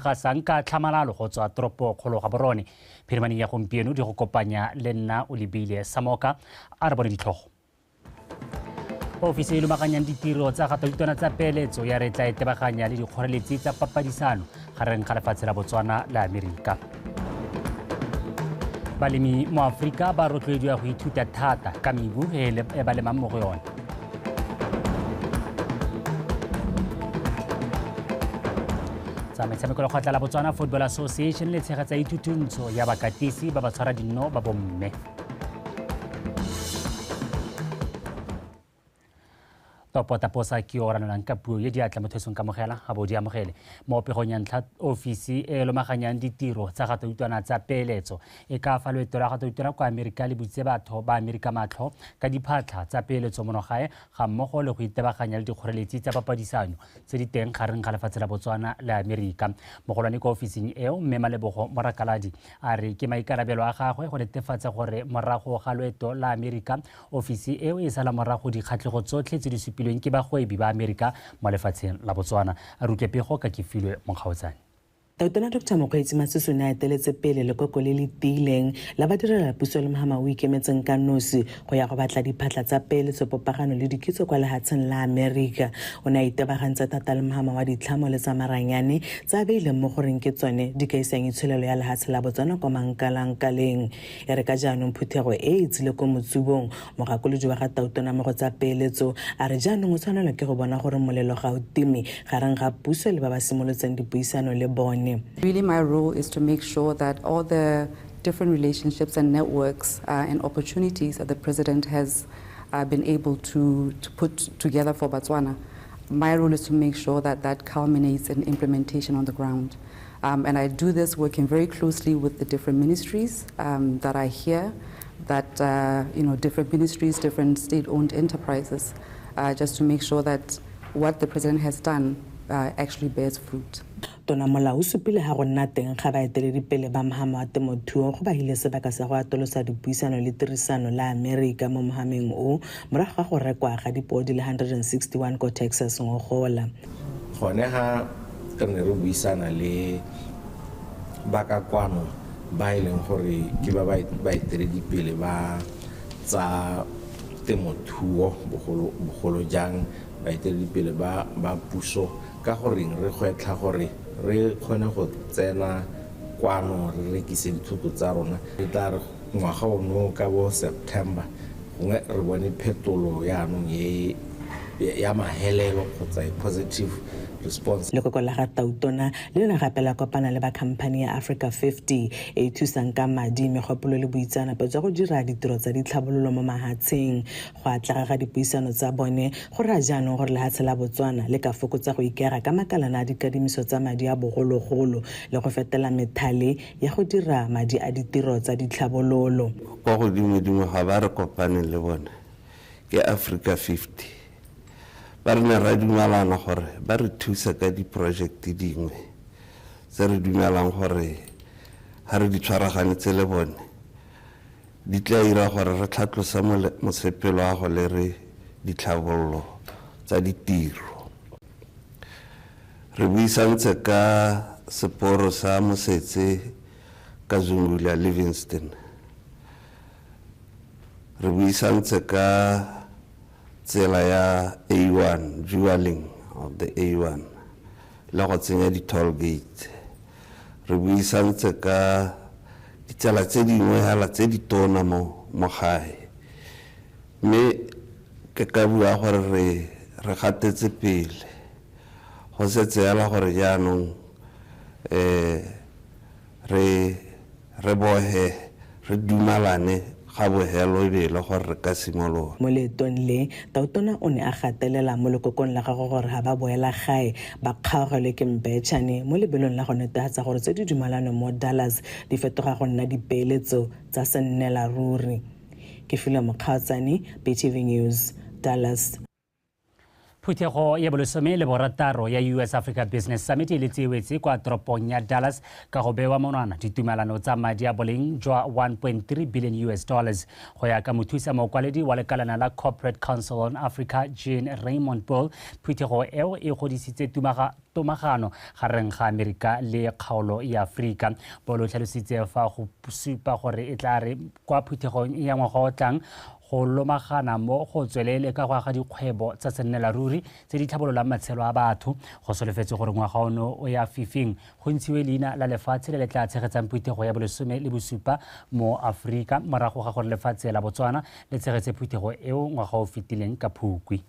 gasang ka tlhamalalo go tswa toropo kgolo Gaborone. Phirimaneng ya gompieno di go kopanya le nna o lebile Samoka a re bone ditlhogo. Ofisi e lomaganyang ditiro tsa gatautwana tsa peeletso ya re tla e tebaganya le dikgoreletsi tsa papadisano gareng ga lefatshe la Botswana le Amerika. Balemi mo Aforika ba rotloediwa go ithuta thata ka mebu e ba lemang mo go yone. Tsa metshameko, lekgotla la Botswana Football Association le tshegetsa ithutuntsho ya bakatisi ba ba tshwara dinno ba bomme. Topotaposa ke o ranolang ka puo ye diatla motho esong kamogela ga bo di amogele. Mo pegong ya ntlha, ofisi e lomaganyang ditiro tsa gatautwana tsa peeletso e ka fa loeto la gatautwana kwa Amerika le butse batho ba Amerika matlho ka diphatlha tsa peeletso monogae ga mmogo le go itebaganya le dikgoreletsi tsa papadisano tse di teng gareng ga lefatshe la Botswana le Amerika. Mogolwane kwa ofising eo, mme Malebogo Morakaladi, a re ke maikarabelo a gagwe go netefatsa gore morago ga loeto la Amerika ofisi eo e sala morago dikgatlhego tsotlhe tse di supilweng ke bagwebi ba Amerika mo lefatsheng la Botswana. A rutle pego ka Kefilwe Mokgaotsane. Tautona Dr Mokgweetsi Masisi o ne a eteletse pele lekoko le le tiileng la badirela puso le mohama o ikemetseng ka nosi go ya go batla diphatlha tsa peeletso, popagano le dikitso kwa lehatsheng la Amerika. O ne a itebagantse thata le mohama wa ditlhamo le tsa maranyane tse a beileng mo goreng ke tsone di ka isang itsholelo ya lehatshe la Botswana kwa mankalankaleng. E re ka jaanong phuthego e e tsile ko motsubong, mogakolodi wa ga Tautona mo go tsa peeletso a re jaanong o tshwanelwa ke go bona gore molelo ga o time gareng ga puso le ba ba simolotseng dipuisano le bone. Really, my role is to make sure that all the different relationships and networks and opportunities that the president has been able to put together for Botswana, my role is to make sure that that culminates in implementation on the ground. And I do this working very closely with the different ministries that are here, that different ministries, different state-owned enterprises, just to make sure that what the president has done actually bears fruit. Tona Molao o supile ga go nna teng ga baeteledipele ba mohama wa temothuo go ba hile sebaka sa go atolosa dipuisano le tirisano la Amerika mo mohameng o morago ga go rekwa ga dipoo di le 161 ko Texas ngogola. Gone ga re ne re buisana le ba ka kwano ba e leng gore ke ba baeteledipele ba tsa temothuo, bogolo jang baeteledipele ba puso, ka goreng re gwetlha gore re kgone go tsena kwano re rekise dithoto tsa rona. E tla re ngwaga ono ka bo September gongwe re bone phetolo yaanong e ya mahelelo kgotsa a positive response. Lekoko la ga Tautona le ne gape la kopana le ba khamphani ya Africa 50 e e thusang ka madi, megopolo le boitseanape jwa go dira ditiro tsa ditlhabololo mo mahatsheng. Go atlega ga dipuisano tsa bone go raya jaanong gore lehatshe la Botswana le ka fokotsa go ikaega ka makalana a dikadimiso tsa madi a bogologolo le go fetela methale ya go dira madi a ditiro tsa ditlhabololo. Kwa godimo-dimo ga ba re kopaneng le bone ke Africa 50, ba re ne ra dumalana gore ba re thusa ka di-project dingwe tse re dumelang gore ga re di tshwaraganetse le bone di tla ira gore re tlhatlose mosepelo wa go lere ditlhabololo tsa ditiro. Re buisantse ka seporo sa Mosetse Kazungula Livingston, re buisantse ka tsela ya A1, dualling of the A1 le go tsenya di-toll gate, re buisantse ka ditsela tse dingwe hela tse di tona mo gae, mme ke ka bua gore re gatetse pele. Go setse hela gore jaanong re bohe re dumalane ga bohelo e be e le gore re ka simolola. Mo leetong le, Tautona o ne a gatelela mo lekokong la gagwe gore ga ba boela gae ba kgaogelwe ke mpetšhane mo lebelong la go netefatsa gore tse di dumalanwe mo Dallas di fetoga go nna dipeeletso tsa sennela ruri. Ke File Mokgaotsane, BTV News, Dallas. Phuthego ya bolesome le borataro ya US Africa Business Summit e letsewetse kwa toropong ya Dallas ka go bewa monwana ditumelano tsa madi a boleng jwa $1.3 billion US dollars. Go ya ka mothusa mokwaledi wa lekalana la Corporate Council on Africa Jean Raymond Bull, phuthego eo e godisitse tomagano gareng ga Amerika le kgaolo ya Afrika. Bull o tlhalositse fa go supa gore e tla re kwa phuthegong ya ngwaga o tlang go lomagana mo go tswelele ka go aga dikgwebo tsa sennelaruri tse di tlhabololang matshelo a batho. Go solofetse gore ngwaga ono o ya fifing go ntshiwe leina la lefatshe le le tla tshegetsang phuthego ya bolesome le bosupa mo Aforika morago ga gore lefatshe la Botswana le tshegetse phuthego eo ngwaga o fetileng ka Phukwi.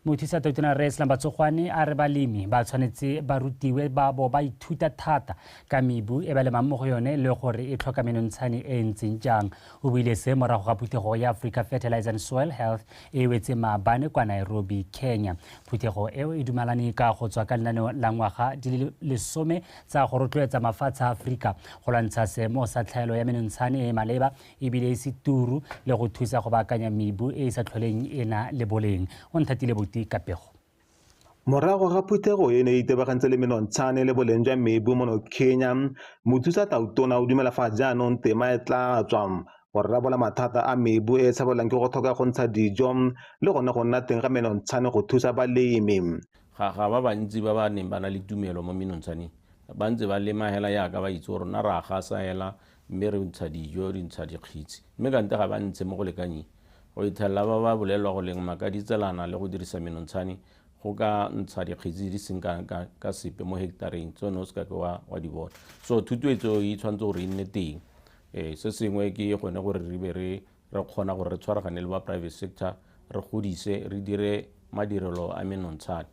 Mothusa Tautona Rre Slumber Tsogwane a re balemi ba tshwanetse ba rutiwe ba bo ba ithuta thata ka mebu e ba lemang mo go yone le gore e tlhoka menontshane e ntseng jang. O buile se morago ga phuthego ya Africa Fertilizer and Soil Health e wetse maabane kwa Nairobi, Kenya. Phuthego eo e dumalane ka go tswa ka lenaneo la ngwaga di le 10 tsa go rotloetsa mafatshe a Aforika go lwantsha seemo sa tlhaelo ya menontshane e maleba ebile e se turu le go thusa go baakanya mebu e e sa tlholeng e na le boleng. O nthatile Kapego. Morago ga phuthego e ne e itebagantse le menontshane le boleng jwa mebu mono Kenya, mothusa Tautona o dumela fa jaanong tema e tla tswa go rarabola mathata a mebu e e tshabelang ke go tlhoka go ntsha dijo le gone go nna teng ga menontshane go thusa balemi. Ga ba bantsi ba ba neng ba na le tumelo mo menontshaneng ba ntse ba lema hela yaka ba itse gore rona re a gasa hela mme re ntsha dijo, re ntsha dikgitse, mme kante ga ba ntshe mo go lekanyeng. Go ithella ba ba bolelwa go lengma ka ditselana le go dirisa menontshane go ka ntsha dikgetse di seng ka sepe mo hectareng tsone o se ka ke wa di bona. So thutoetso e tshwanetse gore e nne teng. Se sengwe ke gone gore re be re kgona gore re tshwaragane le ba private sector, re godise, re dire madirelo a menontshane.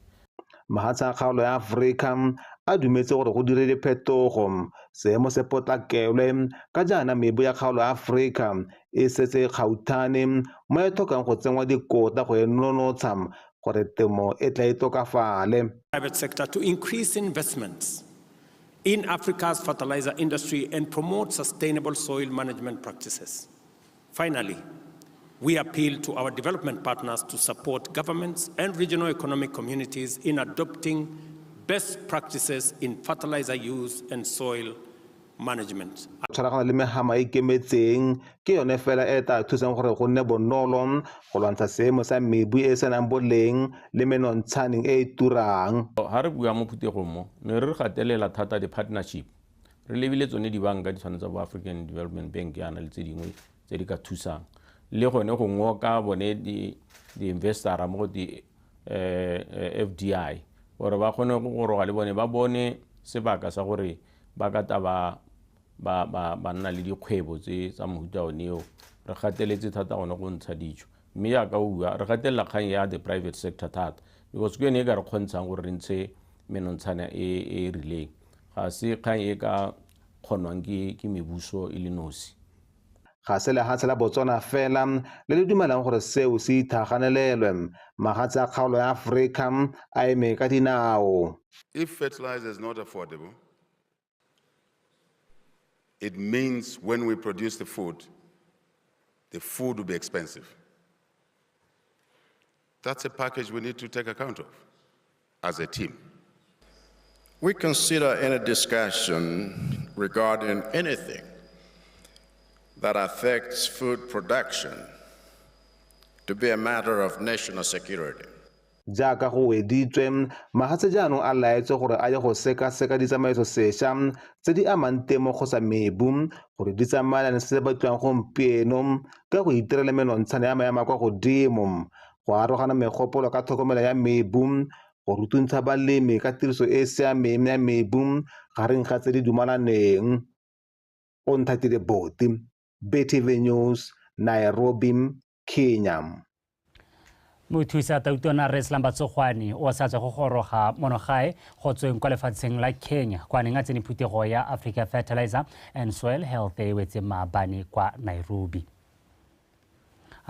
Mahatshe a kgaolo ya Afrika a dumetse gore go dire diphetogo, seemo se potlakelwe ka jaana mebu ya kgaolo ya Afrika e setse e kgauthane mo e tlhokang go tsenngwa dikota go e nonotsha gore temo e tla e tokafale. Private sector to increase investments in Africa's fertilizer industry and promote sustainable soil management practices. Finally, we appeal to our development partners to support governments and regional economic communities in adopting best practices in fertilizer use and soil management. Tshwaragano le mehama e ikemetseng ke yone fela e tla thusang gore go nne bonolo go lwantsha seemo sa mebu e e senang boleng le menontshaneng e e turang. Ha re bua mo phuthegong mo, ne re gatelela thata di-partnership. Re lebile tsone dibanka di tshwana tsa bo African Development Bank yana le tse dingwe tse di ka thusang. Le gone go ngoka bone di-investor-a mo go di-FDI gore ba kgone go goroga le bone ba bone sebaka sa gore ba ka ta ba nna le dikgwebo tse tsa mohuta one eo. Re gateletse thata gone go ntsha dijo, mme jaaka o bua re gatelela kgang ya the private sector thata because ke yone e ka re kgontshang gore re ntshe menontshane e e rileng. Ga se kgang e ka kgonwang ke mebuso e le nosi. Ga se lehatshe la Botswana fela le le dumelang gore seo se ithaganelelwe, mahatshe a kgaolo ya Afrika a eme ka dinao. If fertilizer is not affordable, it means when we produce the food will be expensive. That's a package we need to take account of as a team. We consider any discussion regarding anything that affects food production to be a matter of national security. Jaaka go weditswe, mahatshe jaanong a laetswe gore a ye go sekaseka ditsamaiso sešwa tse di amang temo kgotsa mebu gore di tsamaelane se se batliwang gompieno ka go itirela menontshane ya maemo a kwa godimo, go arogana megopolo ka tlhokomelo ya mebu, go rutuntsha balemi ka tiriso e e siameng ya mebu gareng ga tse di dumalaneng. O nthatile Boti, BTV News, Nairobi, Kenya. Mothusa Tautona Rre Slumber Tsogwane o sa tswa go goroga mono gae go tsweng kwa lefatsheng la Kenya kwa neng a tsene phuthego ya Africa Fertilizer and Soil Health e wetse maabane kwa Nairobi.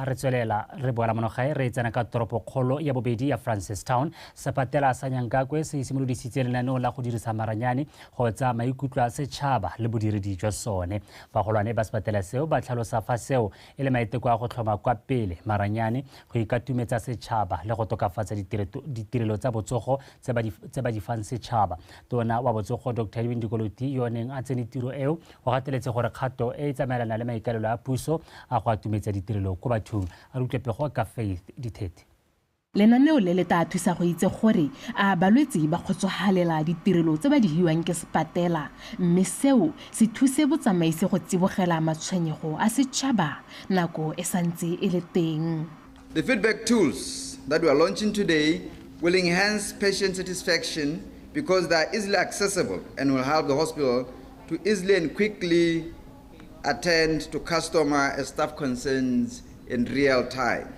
Ga re tswelela re boela monogae re tsena ka toropokgolo ya bobedi ya Francistown. Sepatela sa Nyankakwe se simolodisitse lenaneo la go dirisa maranyane go tsa maikutlo a setšhaba le bodiredi jwa sone. Bagolwane ba sepatela seo ba tlhalosa fa seo e le maiteko a go tlhoma kwa pele maranyane go ikatumetsa setšhaba le go tokafatsa ditirelo tsa botsogo tse ba di fang setšhaba. Tona wa botsogo Dr. Edwin Dikoloti yo neng a tsene tiro eo o gateletse gore kgato e e tsamaelana le maikaelelo a puso a go atumetsa ditirelo ko bathong. A re utlwe pego ka Faith Dithete. Lenaneo le le tla thusa go itse gore a balwetse ba kgotsofalela ditirelo tse ba di hiwang ke sepatela, mme seo se thuse botsamaisi go tsibogela matshwenyego a setšhaba nako e santse e le teng. The feedback tools that we are launching today will enhance patient satisfaction because they are easily accessible and will help the hospital to easily and quickly attend to customer and staff concerns in real time.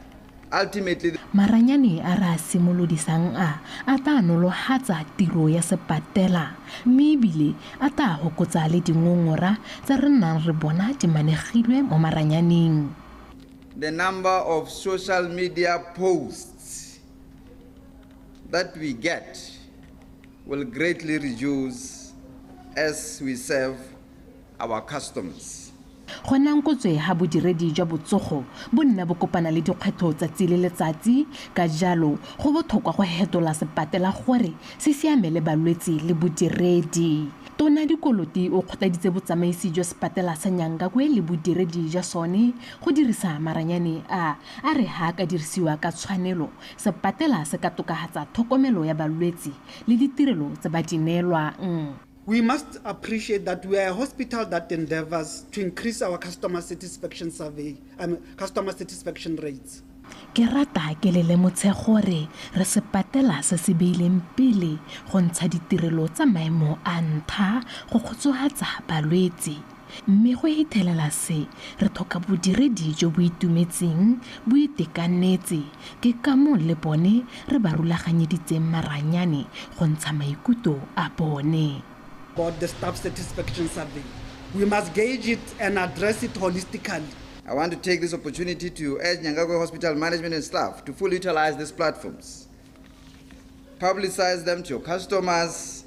Ultimately, maranyane a re a simolodisang a tla nolofatsa tiro ya sepatela, mme ebile a tla hokotsa le dingongora tse re nnang re bona di manegilwe mo maranyaneng. The number of social media posts that we get will greatly reduce as we serve our customers. Go nankotswe ha bodiredi jwa botsogo bo nna bo kopana le dikgwetlho tsatsi le letsatsi, ka jalo go botlhokwa go hetola sepatela gore se siamele balwetse le bodiredi. Tona Dikoloti o kgothaditse botsamaisi jwa sepatela sa Nyankakwe le bodiredi jwa sone go dirisa maranyane a re ha a ka dirisiwa ka tshwanelo, sepatela se ka tokafatsa tlhokomelo ya balwetse le ditirelo tse ba di neelwang. We must appreciate that we are a hospital that endeavors to increase our customer satisfaction survey, customer satisfaction rates. Ke rata ke le lemotshe gore re sepatela se se beileng pele go ntsha ditirelo tsa maemo a ntlha go kgotsofatsa balwetse. Mme go ithelela se re tlhoka bodiredi jo bo itumetseng, bo itekanetse. Ke ka moo le bone re ba rulaganyeditseng maranyane go ntsha maikutlo a bone. About the staff satisfaction survey. We must gauge it and address it holistically. I want to take this opportunity to urge Nyangakwe Hospital management and staff to fully utilize these platforms. Publicize them to your customers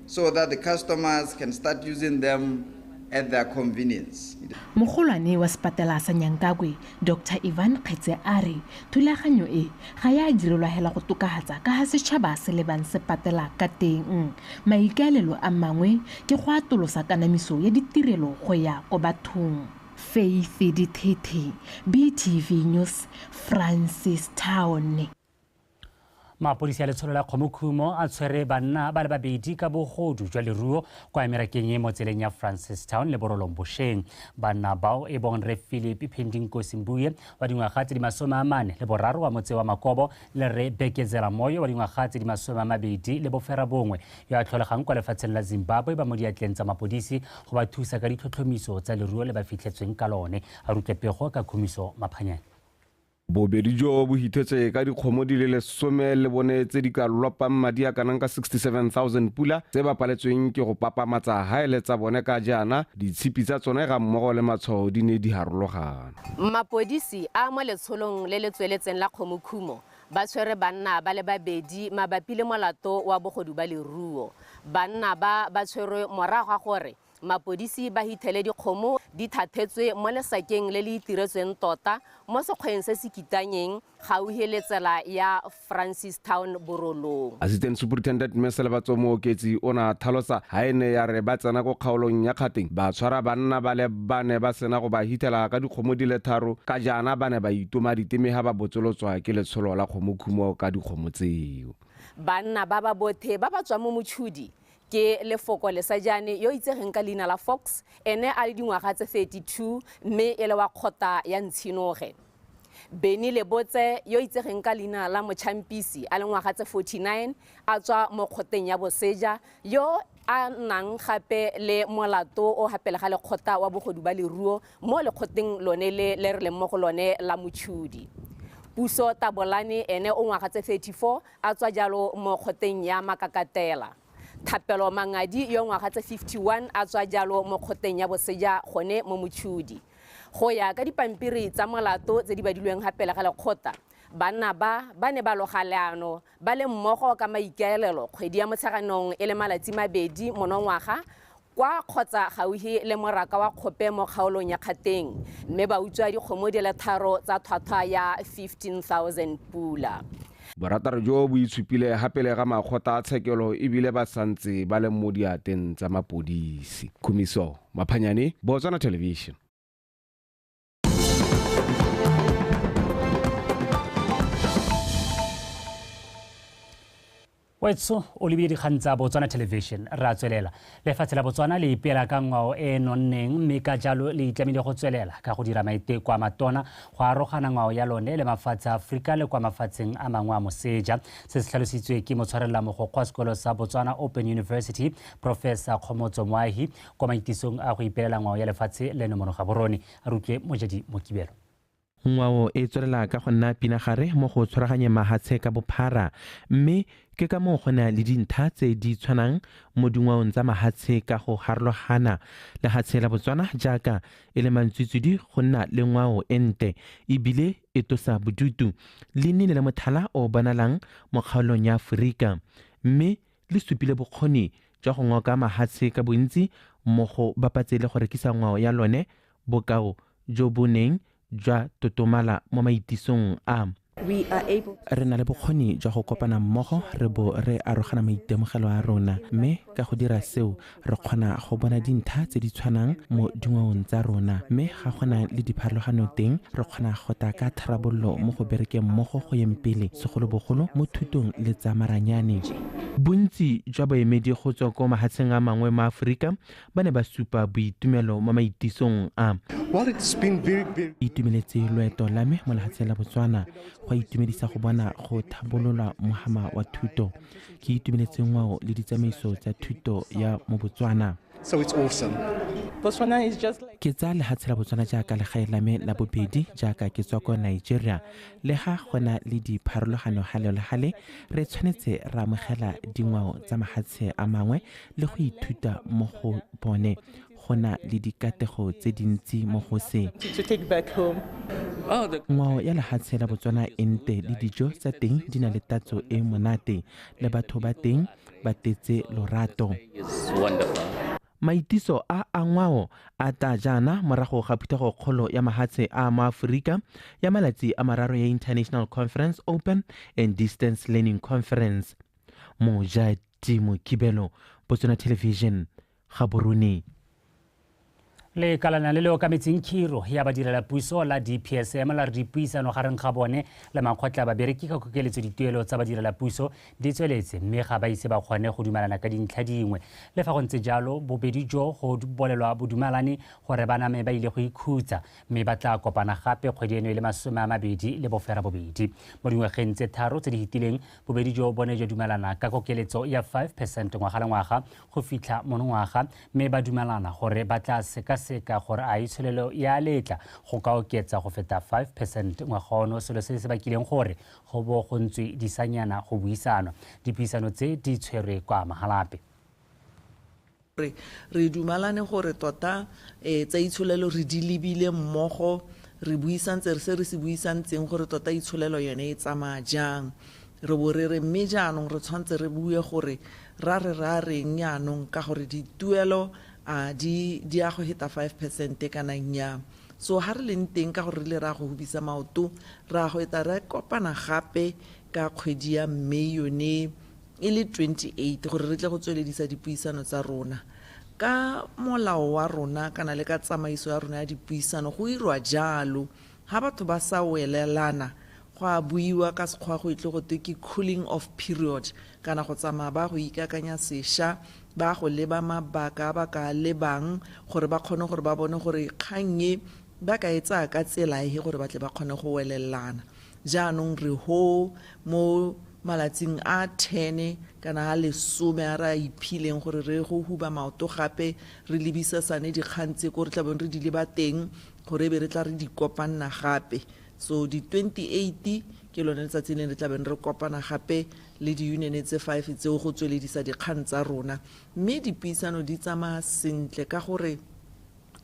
so that the customers can start using them at their convenience. Mogolwane wa sepatela sa Nyankakwe, Dr. Ivan Kgetse a re thulaganyo e ga ya direlwa hela go tokafatsa ka ha setšhaba se lebang sepatela ka teng. Maikaelelo a mangwe ke go atolosa kanamiso ya ditirelo go ya ko bathong. Faith Dithete, BTV News, Francistown. Mapodisi a letsholo la Kgomokhumo a tshwere banna ba le babedi ka bogodu jwa leruo kwa merakeng e mo tseleng ya Francistown le Borolong bošeng. Banna bao e bong Rre Philip Phendinkosi Mbuye wa dingwaga tse di 43 wa motse wa Makobo le Rre Bekezela Moyo wa dingwaga tse di 29 yo a tlholegang kwa lefatsheng la Zimbabwe ba mo diatleng tsa mapodisi go ba thusa ka ditlhotlhomiso tsa leruo le ba fitlhetsweng ka lone. A rutle pego ka Khumiso Maphanyane. Bobedi jo bo hithetse ka dikgomo di le 14 tse di ka lopang madi a kanang ka 67,000 pula tse ba paletsweng ke go papamatsa haele tsa bone ka jaana ditshipi tsa tsone ga mmogo le matshwao di ne di harologana. Mapodisi a mo letsholong le le tsweletseng la Kgomokhumo ba tshwere banna ba le babedi mabapi le molato wa bogodu ba leruo. Banna ba ba tshwerwe morago ga gore mapodisi ba hithele dikgomo di thathetswe mo lesakeng le le itiretsweng tota mo sekgweng se se kitanyeng gaufi le tsela ya Francistown Borolong. Assistant Superintendent Meselebatso Mooketsi o ne a tlhalosa ha e ne ya re ba tsena ko kgaolong ya Kgateng ba tshwara banna ba le bane ba sena go ba hithela ka dikgomo di le 3 ka jaana ba ne ba itoma diteme ha ba botsolotswa ke letsholo la Kgomokhumo ka dikgomo tseo. Banna ba ba bothe ba ba tswang mo Motshodi ke Lefoko Lesajane yo itsegeng ka leina la Fox, ene a le dingwaga tse 32 mme e le wa kgota ya Ntshinoge. Benny Lebotse yo itsegeng ka leina la Mochampisi a le ngwaga tse 49 a tswa mo kgoteng ya Boseja yo a nnang gape le molato o gapele ga lekgota wa bogodu ba leruo mo lekgoteng lone le le re leng mo go lone la Motshodi. Puso Tabolane ene o ngwaga tse 34 a tswa jalo mo kgoteng ya Makakatela. Thapelo Mangadi yo ngwaga tse 51 a tswa jalo mo kgoteng ya Boseja gone mo Motshodi. Go ya ka dipampiri tsa molato tse di badilweng ga pele ga lekgotla, banna ba ba ne ba loga leano ba le mmogo ka maikaelelo kgwedi ya Motsheganong e le malatsi 2 monongwaga kwa kgotsa gaufi le moraka wa Kgope mo kgaolong ya Kgateng, mme ba utswa dikgomo di le 3 tsa tlhwatlhwa ya 15,000 pula. Borataro jo bo itshupile ga pele ga makgotla a tshekelo ebile ba santse ba le mo diateng tsa mapodisi. Khumiso Maphanyane, Botswana Television. Wetso o lebile dikgang tsa Botswana Television. Re a tswelela. Lefatshe la Botswana le ipeela ka ngwao e nonneng, mme ka jalo le itlamile go tswelela ka go dira maiteko a matona go arogana ngwao ya lone le mafatshe a Aforika le kwa mafatsheng a mangwe a moseja. Se se tlhalositswe ke motshwarelela mogokgo wa sekolo sa Botswana Open University, Professor Kgomotso Moahi, kwa maitisong a go ipelela ngwao ya lefatshe leno mono Gaborone. A re utlwe Mojadi Mokibelo. Ngwao e tswelela ka go nna pinagare mo go tshwaraganyeng mahatshe ka bophara, mme ke ka moo go na le dintlha tse di tshwanang mo dingwaong tsa mahatshe ka go harologana. Lehatshe la Botswana jaaka e le mantswitswidi go nna le ngwao e ntle ebile e tosa bodutu, le nnile le mothala o bonalang mo kgaolong ya Aforika, mme le supile bokgoni jwa go ngoka mahatshe ka bontsi mo go bapatse le go rekisa ngwao ya lone, bokao jo bo neng jwa totomala mo maitisong a. Re na le bokgoni jwa go kopana mmogo re bo re arogana maitemogelo a rona, mme ka go dira seo re kgona go bona dintlha tse di tshwanang mo dingwaong tsa rona, mme ga gona le dipharologano teng re kgona go tla ka tharabololo mo go berekeng mmogo go yeng pele, segolobogolo mo thutong le tsa maranyane. Bontsi jwa baemedi go tswa ko mahatsheng a mangwe mo Aforika ba ne ba supa boitumelo mo maitisong a. Itumeletse loeto la me mo lehatsheng la Botswana, go itumedisa go bona go thabololwa mohama wa thuto. Ke itumeletse ngwao le ditsamaiso tsa thuto ya mo Botswana. So it's awesome. Botswana is just like Ke tsaya lehatshe la Botswana jaaka legae la me la bobedi jaaka ke tswa ko Nigeria. Le ga gona le dipharologano gale le gale, re tshwanetse ra amogela dingwao tsa mahatshe a mangwe le go ithuta mo go bone. Go na le dikatego tse dintsi mo go se. To take back home. Ngwao ya lehatshe la Botswana e nte le dijo tsa teng di na le tatso e monate, le batho ba teng ba tetse lorato. Maitiso a a ngwao a tla jaana morago ga phuthegokgolo ya mahatshe a mo Aforika ya malatsi a 3 ya International Conference Open and Distance Learning Conference. Mojadi Mokibelo, Botswana Television, Gaborone. Le kalana le le okametseng khiro ya badirela puso la DPSM la re dipuisano gareng ga bone le makgotla a babereki ka kokeletso dituelo tsa badirela puso di tsweletse, mme ga ba ise ba kgone go dumelana ka dintlha dingwe. Le fa go ntse jalo, bobedi jo go bolelwa bo dumelane gore ba name ba ile go ikhutsa, mme ba tla kopana gape kgwedi eno e le 28. Mo dingwageng tse 3 tse di fetileng, bobedi jo bone jo dumelana ka kokeletso ya 5% ngwaga le ngwaga go fitlha monongwaga, mme ba dumelana gore ba tla sekaseka gore a itsholelo ya letla go ka oketsa go feta 5% ngwaga ono, selo se se bakileng gore go bo go ntswe disanyana go buisanwa. Dipuisano tse di tshwerwe kwa Mahalapye. Re dumalane gore tota tsa itsholelo re di lebile mmogo, re buisantse re se re se buisantseng gore tota itsholelo yone e tsamaya jang. Re bo re re mme jaanong re tshwanetse re bue gore ra re ra reng jaanong ka gore dituelo a di a go heta 5% kana nnyaa. So ha re leng teng ka gore re le ra go hubisa maoto, ra go eta re kopana gape ka kgwedi ya May yone e le 28 gore re tle go tsweledisa dipuisano tsa rona. Ka molao wa rona kana le ka tsamaiso ya rona ya dipuisano go irwa jalo, ha batho ba sa welelana go a buiwa ka sekgwa go itle go twe ke cooling off period, kana go tsamaya ba go ikakanya sešwa, ba go leba mabaka a ba ka lebang gore ba kgone gore ba bone gore kgang e ba ka e tsaya ka tsela efe gore ba tle ba kgone go welelana. Jaanong re ho mo malatsing a 10 kana a 10 a re a iphileng gore re go huba maoto gape re lebisasane dikgang tse ko re tla bong re di leba teng gore e be re tla re di kopanna gape. So di 28 ke lone letsatsi le re tla beng re kopana gape le di-union tse 5 tseo go tsweledisa dikgang tsa rona, mme dipuisano di tsamaya sentle ka gore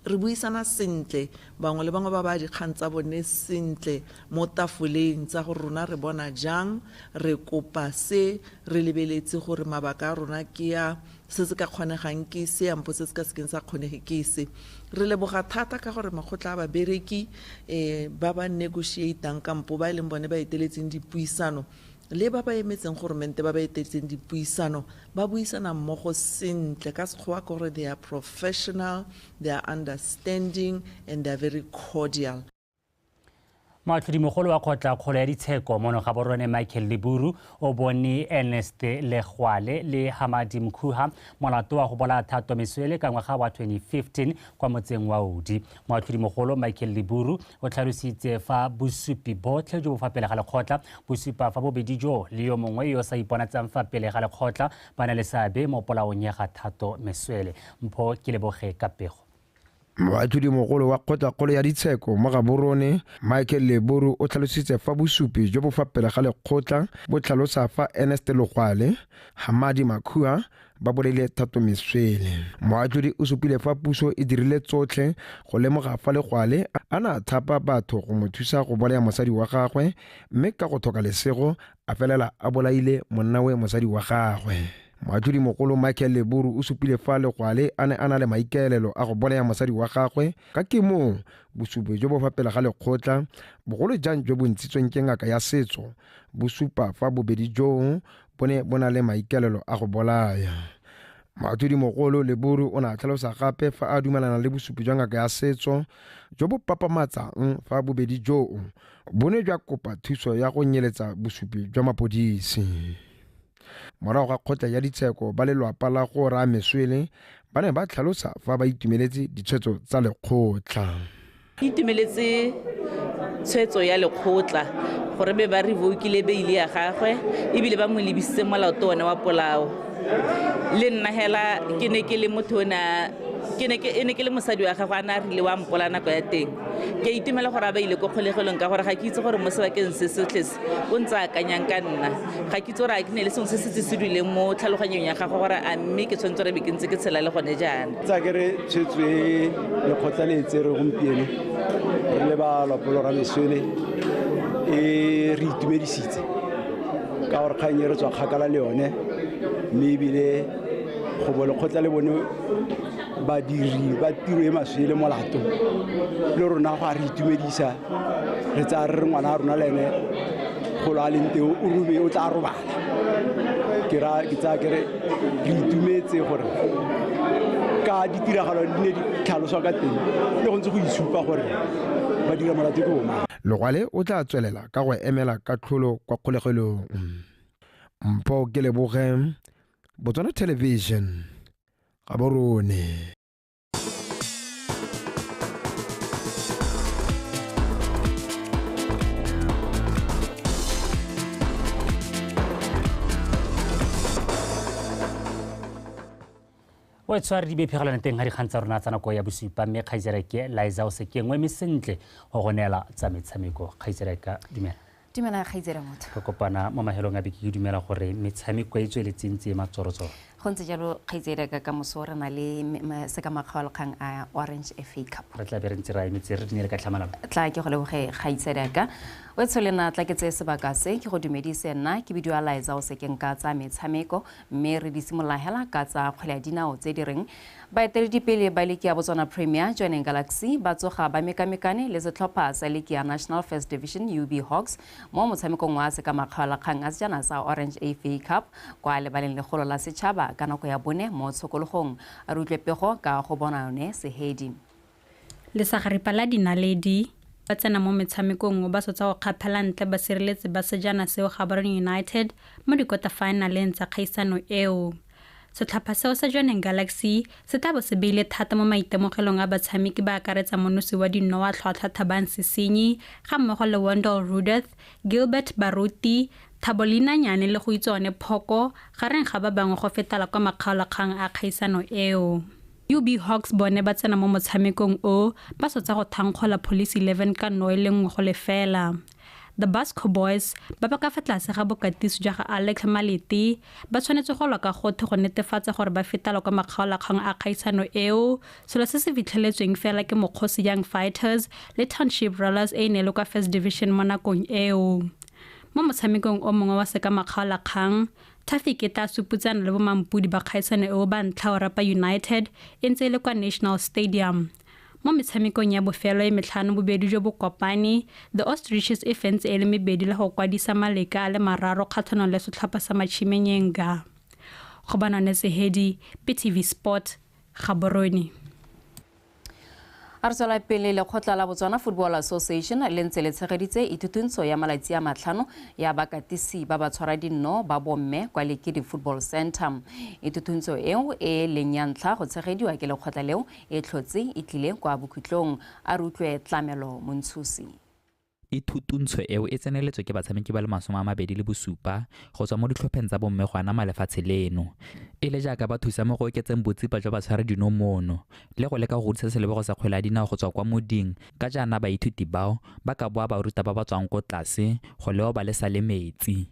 Re buisana sentle, bangwe le bangwe ba ba dikgang tsa bone sentle mo tafoleng tsa gore rona re bona jang, re kopa se, re lebeletse gore mabaka a rona ke a se se ka kgonegang ke se, ampo se se ka sekeng sa kgonege ke se. Re leboga thata ka gore makgotla a babereki ba ba negotiatang kampo ba e leng bone ba eteletseng dipuisano le ba ba emetseng goromente ba ba eteletseng dipuisano ba buisana mmogo sentle ka sekgowa ke gore they are professional, they are understanding and they are very cordial. Moatlhodimogolo wa kgotlakgolo ya ditsheko mono Gaborone Michael Leburu o bone Ernest Legwale le Hamadi Mkhuha molato wa go bolaya Thato Meswele ka ngwaga wa 2015 kwa motseng wa Odi. Moatlhodimogolo Michael Leburu o tlhalositse fa bosupi botlhe jo bo fa pele ga lekgotla bo supa fa bobedi jo le yo mongwe yo sa iponatsang fa pele ga lekgotla ba na le seabe mo polaong ya ga Thato Meswele. Mpho ke leboge ka pego. Moatlhodimogolo wa kgotlakgolo ya ditsheko mo Gaborone Michael Leburu o tlhalositse fa bosupi jo bo fa pele ga lekgotla bo tlhalosa fa Ernest Legwale, Hamadi Makhua ba bolaile Thato Meswele. Moatlhodi o supile fa puso e dirile tsotlhe go lemoga fa Legwale a na thapa batho go mo thusa go bolaya mosadi wa gagwe, mme ka go tlhoka lesego a felela a bolaile monnawe mosadi wa gagwe. Moatlhodimogolo Michael Leburu o supile fa Legwale a ne a na le maikaelelo a go bolaya mosadi wa gagwe ka ke moo bosupi jo bo fa pele ga lekgotla, bogolo jang jo bo ntshitsweng ke ngaka ya setso, bo supa fa bobedi joo bo ne bo na le maikaelelo a go bolaya. Moatlhodimogolo Leburu o ne a tlhalosa gape fa a dumelana le bosupi jwa ngaka ya setso jo bo papamatsang fa bobedi joo bo ne jwa kopa thuso ya go nyeletsa bosupi jwa mapodisi. Morago ga kgotla ya ditsheko ba lelwapa la go raya Meswele ba ne ba tlhalosa fa ba itumeletse ditshwetso tsa lekgotla. Ke itumeletse tshwetso ya lekgotla gore be ba revokile beile ya gagwe ebile ba mo lebisitse molato one wa polao. Le nna hela ke ne ke le motho o ne ke ne ke le mosadi wa gagwe a ne a rile wa mpola nako ya teng. Ke a itumela gore a ba ile ko kgolegelong ka gore ga ke itse gore mo sebakeng se sotlhe se o ntse a akanyang ka nna. Ga ke itse gore a ke ne le sengwe se setse se duleng mo tlhaloganyong ya gagwe gore a mme ke tshwanetse gore be ke ntse ke tshela le gone jaana. Tsa ke re tshwetso e lekgotla le e tsere gompieno re le ba lwapa lwa Meswele e re itumedisitse ka gore kgang e re tswa kgakala le yone, mme ebile go bo lekgotla le bone badiri ba tiro e maswele molato le rona go a re itumedisa. Re tsaya re re ngwana a rona le ene golo a leng teng o rube o tla robala. Ke tsaya ke re re itumetse gore ka ditiragalo di ne di tlhaloswa ka teng le go ntse go itshupa gore ba dira molato ke bomang. Legwale o tla tswelela ka go emela katlholo kwa kgolegelong. Mpho ke leboge, Botswana Television, Gaborone. O tshware di bephegelana teng ga dikgang tsa rona tsa nako ya bosupa, mme kgaitsere ke Liza o sekengwe mme sentle go go neela tsa metshameko. Kgaitsere ka dumela. Dumela kgaitsere motho. Re kopana mo mahelong a beke, ke dumela gore metshameko e tsweletseng tse matsorotsoro. Go ntse jalo kgaitsere ka kamoso re na le sekamakgaolakgang a Orange FA Cup. Re tla be re ntse ra emetse re dinele ka tlhamalalo. Tla ke go leboge kgaitsere ka. O tsholena tla ke tseye sebaka se ke go dumedise nna ke bidiwa Liza o sekeng ka tsa metshameko, mme re di simolola hela ka tsa kgwele ya dinao tse di reng baeteledipele ba liki ya Botswana Premier Jwaneng Galaxy ba tsoga ba mekamekane le setlhopha sa liki ya National First Division UB Hawks mo motshamekong wa sekamakgaolakgang a sejana sa Orange FA Cup kwa lebaleng legolo la setšhaba ka nako ya bone mo tshokologong. A re utlwe pego ka go bona yone Sehedi. Lesagaripa la dinaledi ba tsena mo metshamekong ba sotsa go kgaphela ntle ba sireletse ba sejana seo Gaborone United mo dikota finaleng tsa kgaisano eo. Setlhopha seo sa Jwaneng Galaxy se tla bo se beile thata mo maitemogelong a batshameki ba akaretsa monosi wa dinno wa tlhwatlhwa Thabang Sesenyi ga mmogo le Wendell Rudolph, Gilbert Baruti, Thabolina Nyane le go itse one Phoko gareng ga ba bangwe go fetela kwa makgaolakgang a kgaisano eo. UB Hawks bone ba tsena mo motshamekong o ba sotsa go thankgola Police 11 ka 1-0. The Busco Boys ba ba ka fa tlase ga bokatisi jwa ga Alex Malete ba tshwanetse go lwa ka gothe go netefatsa gore ba fetela kwa makgaolakgang a kgaisano eo, selo se se fitlheletsweng fela ke Mokgosi Young Fighters le Township Rollers e e ne le kwa First Division mo nakong eo. Mo motshamekong o mongwe wa sekamakgaolakgang, Tafic e tla suputsana le bomampodi ba kgaisano eo ba ntlha Orapa United e ntse e le kwa National Stadium. Mo metshamekong ya bofelo e metlhano bobedi jo bo kopane, The Ostriches e fentse e le mebedi le go kwadisa maleka a le mararo kgatlhanong le setlhopha sa Matšhimenyenga. Gobanone Sehedi, BTV Sport, Gaborone. A re tswela pele, lekgotla la Botswana Football Association le ntse le tshegeditse ithutuntsho ya malatsi a 5 ya bakatisi ba ba tshwara dinno ba bomme kwa Lekedi Football Center. Ithutuntsho eo e leng ya ntlha go tshegediwa ke lekgotla leo e tlhotse e tlile kwa bokhutlong. A re utlwe Tlamelo Montshusi. Ithutuntsho eo e tseneletswe ke batshameki ba le 27 go tswa mo ditlhopheng tsa bomme go anama lefatshe leno, e le jaaka ba thusa mo go oketseng botsipa jwa batshwara dino mono le go leka go godisa selebego sa kgwele ya dinao go tswa kwa moding, ka jaana baithuti bao ba ka boa baruta ba ba tswang ko tlase go leoba le sa le metsi.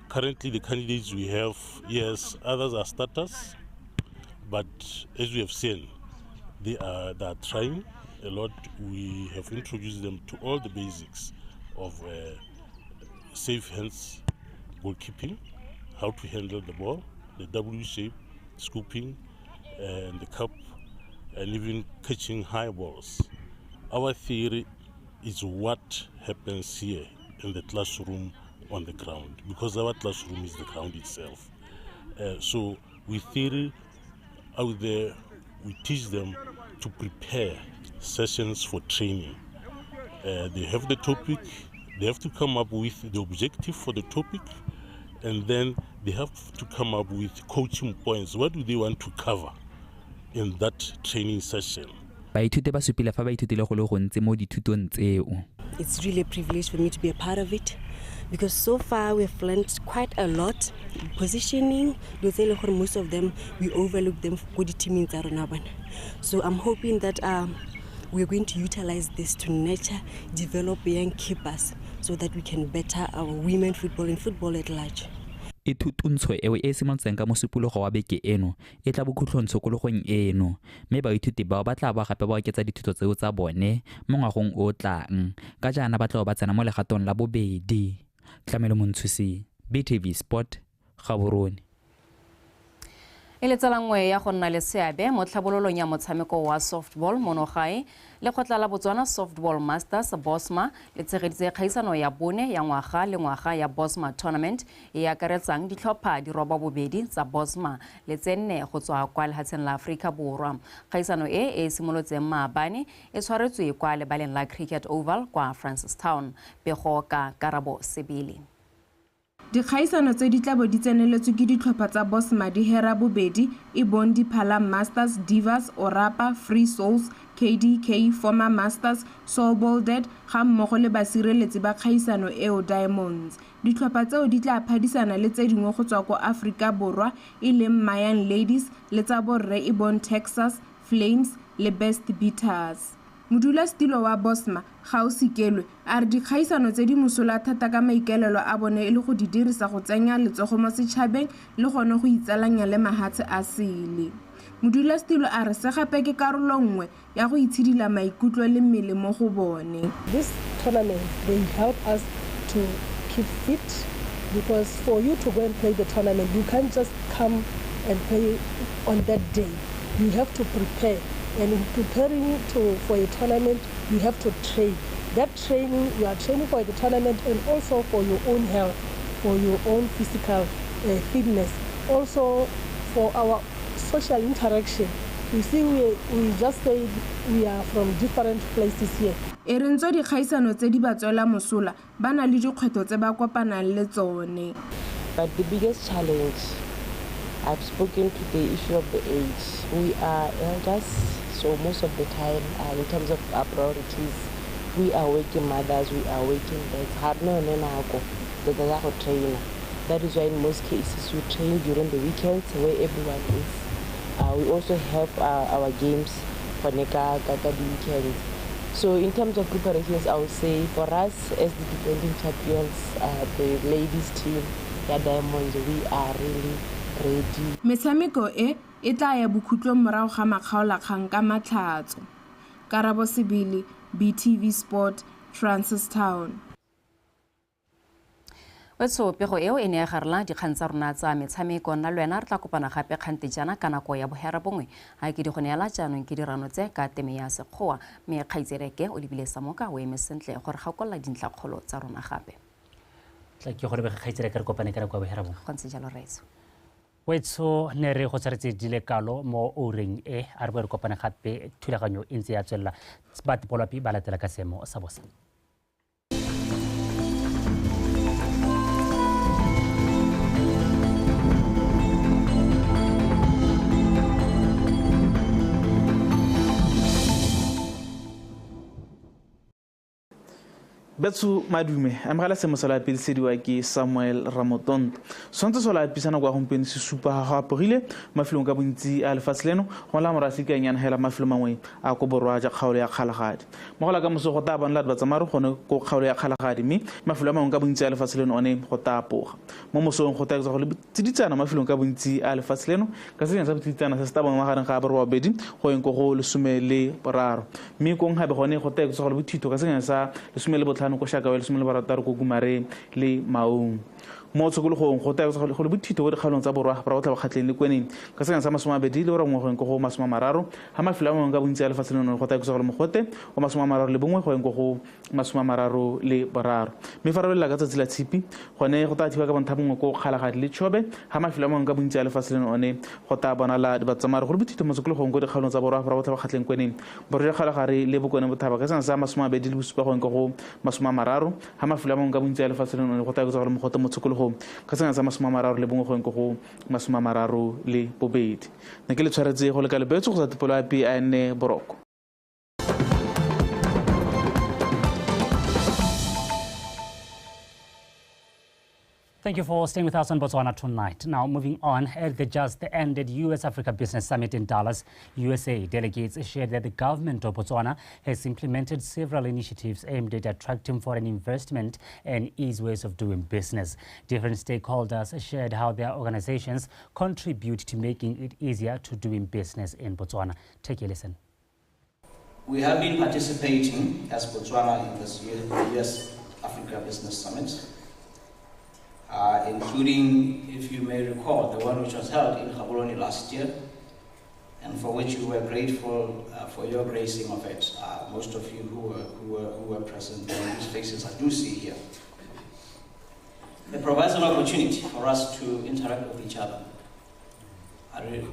Currently the candidates we have, yes, others are starters, but as we have seen, they are trying a lot. We have introduced them to all the basics of safe hands goalkeeping, how to handle the ball, the W shape, scooping, and the cup, and even catching high balls. Our theory is what happens here in the classroom on the ground, because our classroom is the ground itself. So we theory out there, we teach them to prepare sessions for training. They have the topic, they have to come up with the objective for the topic, and then they have to come up with coaching points. What do they want to cover in that training session? Baithuti ba supile fa ba ithutile go le gontsi mo dithutong tseo. It's really a privilege for me to be a part of it, because so far we've learned quite a lot. Positioning, most of them, we overlook them. So I'm hoping that we're going to utilize this to nurture, develop young keepers so that we can better our women football and football at large. Ithutuntsho eo e simolotseng ka mosupologo wa beke eno e tla bokhutlong tshokologong eno, mme baithuti bao ba tla ba gape ba oketsa dithuto tseo tsa bone mo ngwagong o tlang, ka jaana ba tla ba tsena mo legatong la bobedi. Tlamelo Montshusi, BTV Sport, Gaborone. E le tsela nngwe ya go nna le seabe mo tlhabololong ya motshameko wa softball mono gae, lekgotla la Botswana Softball Masters Bosma le tshegeditse kgaisano ya bone ya ngwaga le ngwaga ya Bosma Tournament e akaretsang ditlhopha di 82 tsa Bosma le tse 4 go tswa kwa lefatsheng la Aforika Borwa. Kgaisano e e simolotseng maabane e tshwaretswe kwa lebaleng la Cricket Oval kwa Francistown. Pego ka Karabo Sebele. Dikgaisano tse di tla bo di tseneletswe ke ditlhopha tsa Bosma di hera bobedi e bong Diphala Masters, Divas, Orapa, Free Souls, KDK, Former Masters, Soul Bolded ga mmogo le basireletsi ba kgaisano eo Diamonds. Ditlhopha tseo di tla phadisana le tse dingwe go tswa ko Aforika Borwa e leng Mayan Ladies le tsa borre e bong Texas, Flames le Best Beaters. Modulasetilo wa Bosma, Gaosikelwe, a re dikgaisano tse di mosola thata ka maikaelelo a bone e le go di dirisa go tsenya letsogo mo setšhabeng le gone go itsalanya le mahatshe a sele. Modulasetilo a re se gape ke karolo nngwe ya go itshidila maikutlo le mmele mo go bone. This tournament, they help us to keep fit, because for you to go and play the tournament, you can't just come and play on that day. You have to prepare. And in preparing for a tournament, you have to train. That training, you are training for the tournament and also for your own health, for your own physical fitness, also for our social interaction. You see, we just say we are from different places here. E re ntswa dikgaisano tse di ba tswela mosola, ba na le dikgwetlho tse ba kopanang le tsone. But the biggest challenge, I've spoken to the issue of the age. We are elders, so most of the time, in terms of our priorities, we are working mothers, we are working dads. That is why in most cases we train during the weekends where everyone is. We also have our games for the weekends. So in terms of preparations, I would say for us as the defending champions, the ladies team, the Diamonds, we are really ready. Metshameko e e tla ya bokhutlong morago ga makgaolakgang ka Matlhatso. Karabo Sebele, BTV Sport, Francistown. Wetso pego eo e ne ya garela dikgang tsa rona tsa metshameko. Nna le wena re tla kopana gape kgante jaana ka nako ya 9:30. Ga ke di go neela jaanong ke dirano tse ka teme ya Sekgowa, mme kgaitsereke o lebile Samoka o eme sentle gore gakolola dintlhakgolo tsa rona gape. Tla ke go lebega kgaitsereke, re kopane ka nako ya 9:30. Go ntse jalo rraetsho. Wetso ne re go tshwaretse di le kalo mo oureng e, a re boe re kopane gape thulaganyo e ntse ya tswelela. Ba Tepolwapi ba latela ka seemo sa bosa. Betsu madume amogela seemo sa lapedi sediwa ke Samuel Ramotonto. Tshwanetse sa lapisana kwa gompieno se supa ga go apogile mafelong ka bontsi a lefatshe leno, go la morasi ka nyana hela mafelo mangwe a ko borwa ja kgaolo ya Kgalagadi. Mogola ka moso go tla bonela batsamaro gone ko kgaolo ya Kgalagadi, mme mafelo a mangwe ka bontsi a lefatshe leno one go tla apoga. Mo mosong go tla go le tsiditsana mafelong ka bontsi a lefatshe leno, ka senya sa tsiditsana se se tla bonwa magareng ga 8 go yeng ko go 13, mme kong gape gone go tla go le bothito ka senya sa 15 ko Shakawe, 16 ko Gumare le Maung. Mo tshokologong go tla go le bothito ko dikgaolong tsa borwa ba botlha bakgatleng le kweneng ka senya sa 21 go ko go 30, ga mafelo a mangwe ka bontsi a lefatshe leno go tla go le mogote wa 31 go yeng ko go 33. Mme fa re belela ka tsatsi la Tshipi gone go tla thiba ka bontha bongwe ko Kgalagadi le Chobe, ga mafelo a mangwe ka bontsi a lefatshe leno one go tla bonala dibatsamare go le bothito mo tshokologong ko dikgaolong tsa borwa ba botlha bakgatleng kweneng, borwa jwa Kgalagadi le bokone bothaba ka senya sa 27 go yeng ko go 30, ga mafelo a mangwe ka bontsi a lefatshe leno one go tla go le mogote mo tshokologong ka senya sa 31 go yeng ko go 32. Ne ke le tshwaretse go leka lebetso go sa Tepolo ya PN boroko. Thank you for staying with us on Botswana Tonight. Now, moving on, at the just ended U.S.-Africa Business Summit in Dallas, USA, delegates shared that the government of Botswana has implemented several initiatives aimed at attracting foreign investment and ease ways of doing business. Different stakeholders shared how their organizations contribute to making it easier to doing business in Botswana. Take a listen. We have been participating as Botswana in this U.S.-Africa Business Summit, including, if you may recall, the one which was held in Gaborone last year, and for which we were grateful for your gracing of it. Most of you who were present, and whose faces I do see here. It provides an opportunity for us to interact with each other,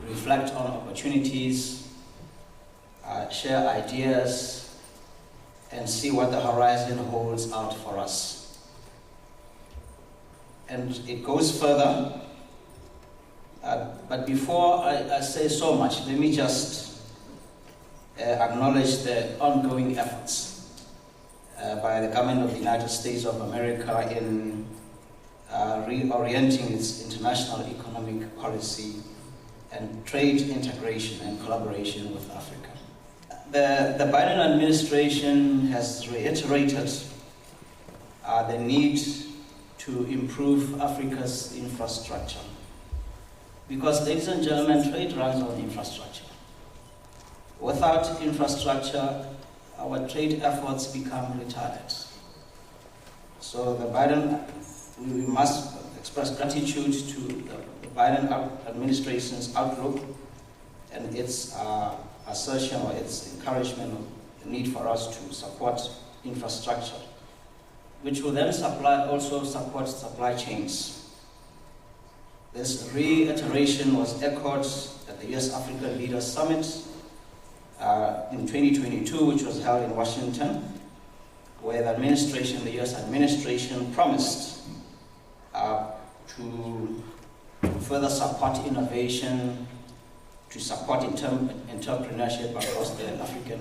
reflect on opportunities, share ideas, and see what the horizon holds out for us. And it goes further, but before I say so much, let me just acknowledge the ongoing efforts by the government of the United States of America in reorienting its international economic policy and trade integration and collaboration with Africa. The Biden administration has reiterated the need to improve Africa's infrastructure. Because, ladies and gentlemen, trade runs on infrastructure. Without infrastructure, our trade efforts become retarded. So the Biden, we must express gratitude to the Biden administration's outlook and its assertion or its encouragement of the need for us to support infrastructure, which will then also support supply chains. This reiteration was echoed at the US-Africa Leaders Summit in 2022, which was held in Washington, where the administration, the US administration, promised to further support innovation, to support entrepreneurship across the African